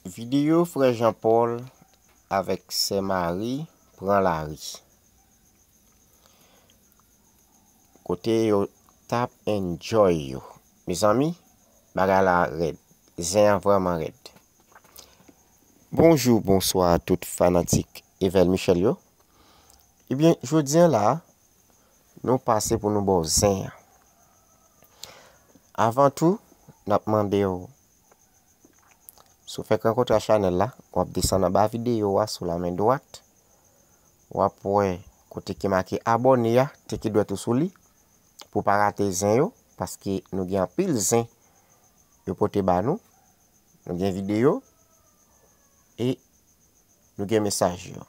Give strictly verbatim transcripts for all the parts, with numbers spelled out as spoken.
Videyo frè Jean Paul avèk sè Marie pran lari. Kote yo t ap enjoy yo. Mezanmi, bagay la rèd. Zen an vrèman rèd. Bonjou, bonswa tout fanatik Evel Michel yo. Ebyen, jodi a la, nou pase pou nou ba w zen an. Avan tou, n ap mande w, si w fèk rankontre ak chanèl la, w ap desann anba videyo a sou la men dwat. W ap wè kote ki make abòne a, teke dwèt ou sou li, pou w pa rate zen yo, paske nou gen anpil zen yo pote ba nou. Nou gen videyo e nou gen mesaj yo.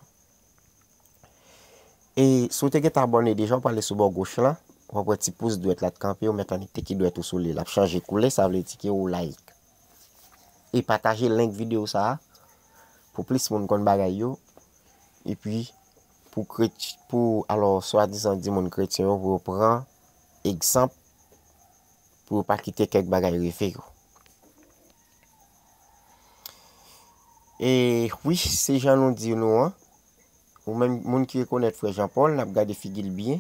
E si w te gentan abòne deja, w prale sou bò goch lan, w ap wè ti pous dwèt la t kanpe, ou mèt annik teke dwèt ou sou li. L ap chanje koulè, sa vle di ke ou like. E pataje link videyo sa a pou plis moun konn bagay yo. Epi pou kret-, pou, alò, swadizan di moun kretyen yo, pou yo pran egzanp, pou yo pa kite kèk bagay rive yo. E wi, se jan nou di nou an, ou menm moun ki rekonèt frè Jean Paul, n ap gade figi l byen.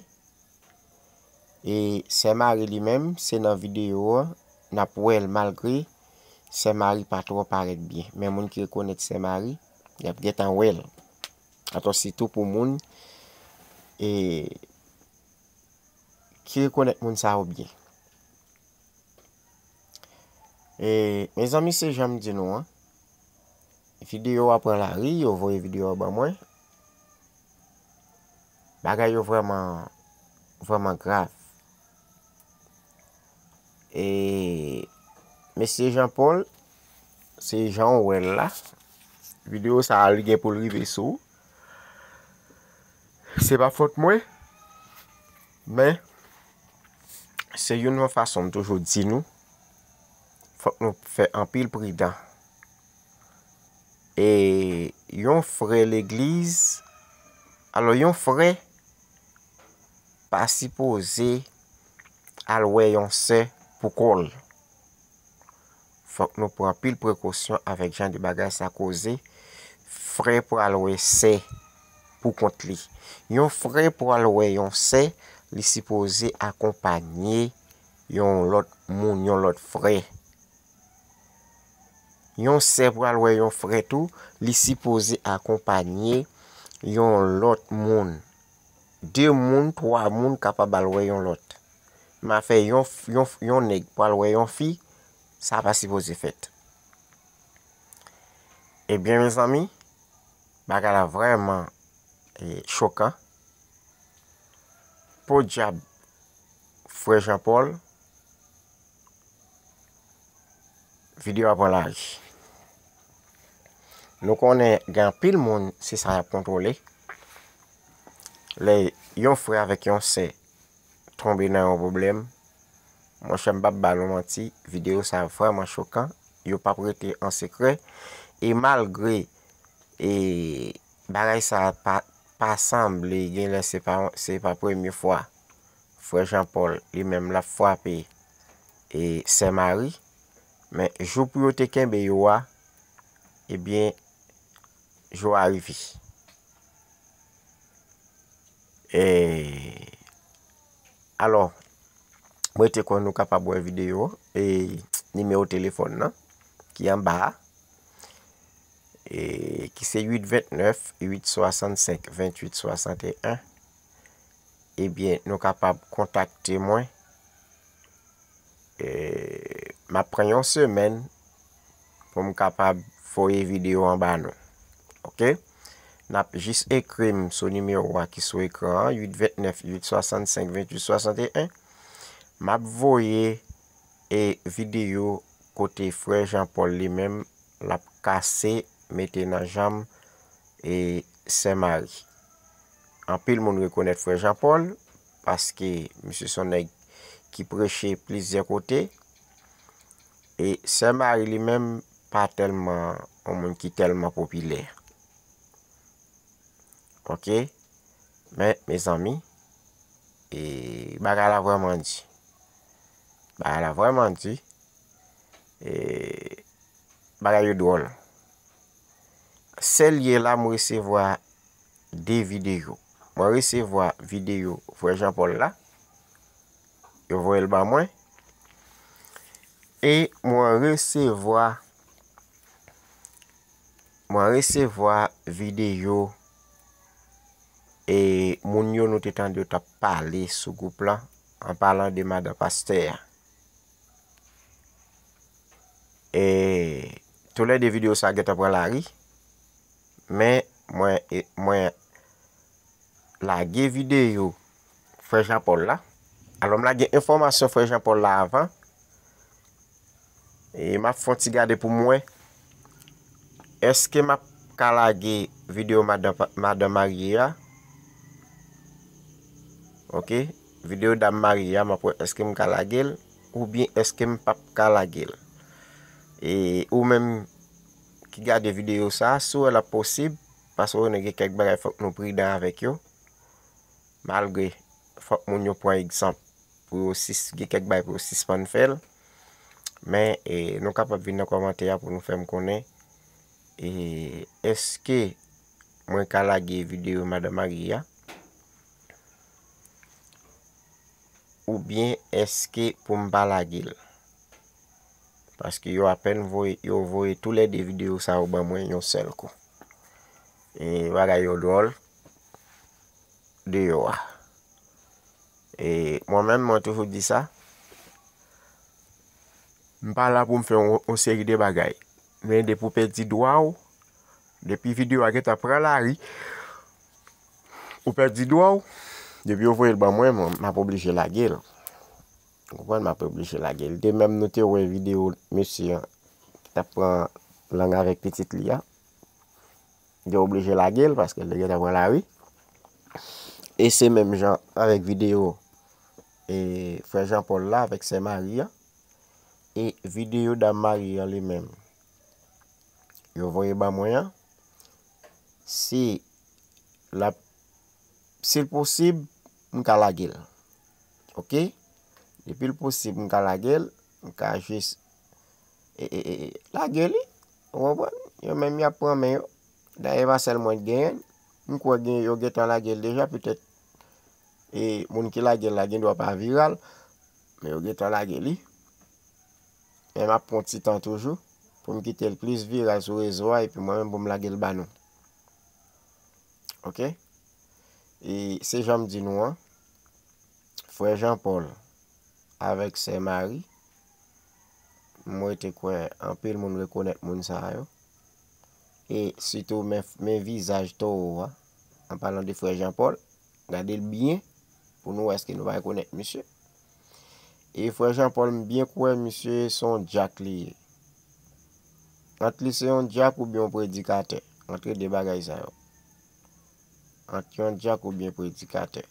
E sè Marie li menm, se nan videyo an, n ap wè l malgre sè Marie pa twò parèt byen. Men moun ki rekonèt sè Marie, y ap gentan wè l. Atò sitou pou moun, e, ki rekonèt moun sa yo byen. E, mezanmi, se jan m di nou an. Videyo a pran lari, yo voye videyo a ban mwen. Bagay yo vrèman, vrèman grav. E, mesye Jean Paul, se jan w wè l la. Videyo sa a, li gen pou l rive sou ou. Se pa fòt mwen, men se youn nan fason m toujou di nou, fòk nou fè anpil pridan. E yon frè legliz, alò, yon frè pa sipoze al wè yon sè pou kò l. Fòk nou pran anpil prekosyon avèk jan de bagay sa, koze frè pral wè sè pou kont li. Yon frè pral wè yon sè, li sipoze akonpanye yon lòt moun, yon lòt frè. Yon sè pral wè yon frè tou, li sipoze akonpanye yon lòt moun. De moun, twa moun kapab al wè yon lòt. Men afè yon, yon, yon nèg pral wè yon fi, sa pa sipoze fèt. Ebyen, mezanmi, bagay la vrèman, e, chokan. Podyab, frè Jean Paul, videyo a pran lari. Nou konnen gen anpil moun, se sa y ap kontwole. Lè yon frè avèk yon sè tonbe nan yon pwoblèm, monchè, m p ap ba nou manti, videyo sa a vrèman chokan, yo p ap rete an sekrè. E malgre, e, bagay sa a pa, pa sanble, genlè se pa, se pa premye fwa frè Jean Paul li menm l ap frape, e, sè Marie, men jou pou yo te kenbe yo a, ebyen, jou a rive. E, alò, mwen te kwè nou kapab wè videyo, e, nimewo telefòn nan ki anba a, e, ki se uit vennèf, uit swasannsenk, venntuit swasanteyen. Ebyen, nou kapab kontakte mwen. E, m ap pran yon semèn pou m kapab voye videyo an ba nou. Oke? N ap jis ekri m sou nimewo a ki sou ekran an, uit vennèf, uit swasannsenk, venntuit swasanteyen. M ap voye, e, videyo kote frè Jean Paul li menm, l ap kase, mete nan janm, e, sè Marie. Anpil moun rekonèt frè Jean Paul, paske misye se yon nèg ki preche plizyè kote. E sè Marie li menm pa tèlman yon moun ki tèlman popilè. Oke? Men, mezanmi, e bagay la vrèman di. Bagay la vrèman di. E bagay yo dwòl. Sèl yè la, m resevwa de videyo. Mwen resevwa videyo frè Jean Paul la. Yo voye l ban mwen. E mwen resevwa, mwen resevwa videyo e moun yo nou te tande yo t ap pale sou gwoup lan, an palan de madan pastè a. E toulède videyo sa gentan pran lari, men mwen, e, mwen lage videyo frè Jean Paul la. Alò, m lage enfòmasyon frè Jean Paul la avan. E m ap fè yon ti gade pou m wè. Èske m ap ka lage videyo madan, madan marye a? Ok. Videyo dam marye a, m ap wè èske m ka lage l oubyen èske m p ap ka lage l. E ou menm ki gade videyo sa, si w wè l ap posib, paske w konnen gen kèk bagay fòk nou pridan avèk yo. Malgre fòk moun yo pran egzanp pou yo sis-, gen kèk bagay pou yo sispann fè l. Men, e, nou kapab vin nan kòmantè a pou nou fè m konnen, e, èske mwen ka lage videyo madan marye a? Oubyen èske pou m pa lage l? Paske yo apèn voye, yo voye toulède videyo sa yo ban mwen yon sèl kou. E bagay yo dwòl deyò a. E mwen menm, mwen toujou di sa, m pa la pou m fè yon, yon seri de bagay. Men depi w pèdi dwa w, depi videyo a gentan pran lari, ou pèdi dwa w, depi yo voye l ban mwen, mwen, m ap oblije lage l. Ou konprann? M ap oblije lage l. De menm nou te wè videyo mesye an ki t ap pran lang avèk pitit li a. Yo oblije lage l paske l te gentan pran lari. E se menm jan avèk videyo, e, frè Jean Paul la avèk sè Marie an. E videyo dam Marie an li menm, yo voye ban mwen an. Si l ap, si l posib, m ka lage l. Ok? Depi l posib, m ka lage l. M ka jis, e, e, e, e, lage li. Ou konprann? Yo menm, y ap pran men yo. Dayè, e pa sèl mwen k genyen l. M kwè gen, yo gentan lage l deja, petèt, e, moun ki lage l la gen dwa pa viral, men yo gentan lage li. Men m ap pran ti tan toujou pou m kite l plis viral sou rezo a, epi mwen menm pou m lage l ba nou. Ok? E se jan m di nou an, frè Jean Paul avèk sè Marie, m rete kwè anpil moun rekonèt moun sa yo. E sitou men, men vizaj towo a, an palan de frè Jean Paul, gade l byen pou nou wè èske nou pa rekonèt misye. E frè Jean Paul, m byen kwè misye se yon dyak li ye. Ant li se yon dyak oubyen yon predikatè. Ant de bagay sa yo. Ant yon dyak oubyen predikatè.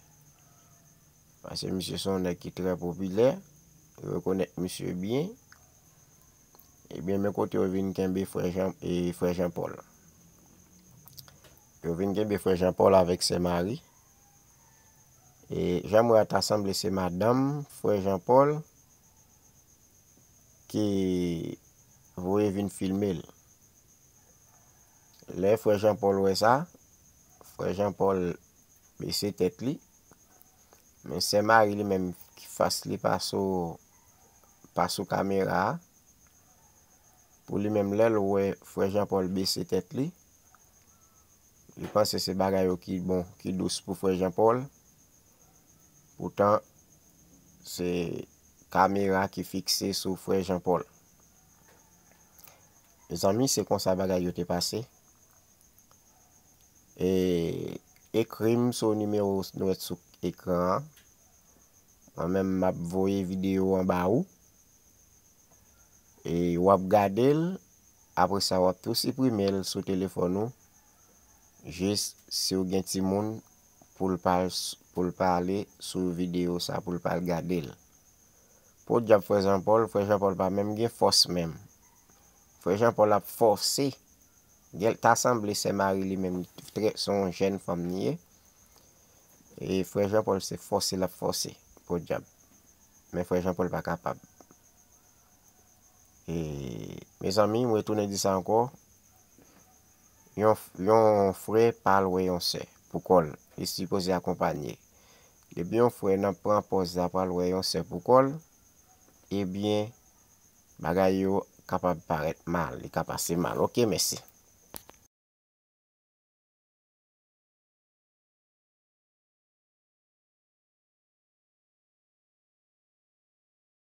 Paske misye se yon nèg ki trè popilè. Yo rekonèt misye byen. Ebyen, men kote yo vin kenbe frè Jean, e, frè Jean Paul. Yo vin kenbe frè Jean Paul avèk sè Marie. E jan m wè a, ta sanble se madanm frè Jean Paul ki voye vin filme l. Lè frè Jean Paul wè sa, frè Jean Paul bese tèt li. Men sè Marie li menm, fas li pa sou, pa sou kamera a. Pou li menm, lè l wè frè Jean Paul bese tèt li, li panse se bagay yo ki bon, ki dous pou frè Jean Paul. Poutan, se kamera ki fikse sou frè Jean Paul. Mezanmi, se konsa bagay yo te pase. E, ekri m sou nimewo nou wè sou ekran an. Mwen menm, m ap voye videyo an ba ou. E w ap gade l. Apre sa, w ap tou siprime l sou telefòn ou. Jis si w gen timoun pou l pa, pou l pa ale sou videyo sa, pou l pa al gade l. Podyab frè Jean Paul, frè Jean Paul pa menm gen fòs menm. Frè Jean Paul ap fòse. Gen, ta sanble sè Marie li menm, li trè, se yon jèn fanm li ye. E frè Jean Paul se fòse l ap fòse. Podyab. Men frè Jean Paul pa kapab. E, mezanmi, m retounen di sa ankò. Yon, yon frè pa al wè yon sè pou kò l. Li sipoze akonpanye. Depi yon frè nan pran pòz la pral wè yon sè pou kò l, ebyen, bagay yo kapab parèt mal, li ka pase mal. Oke, mèsi.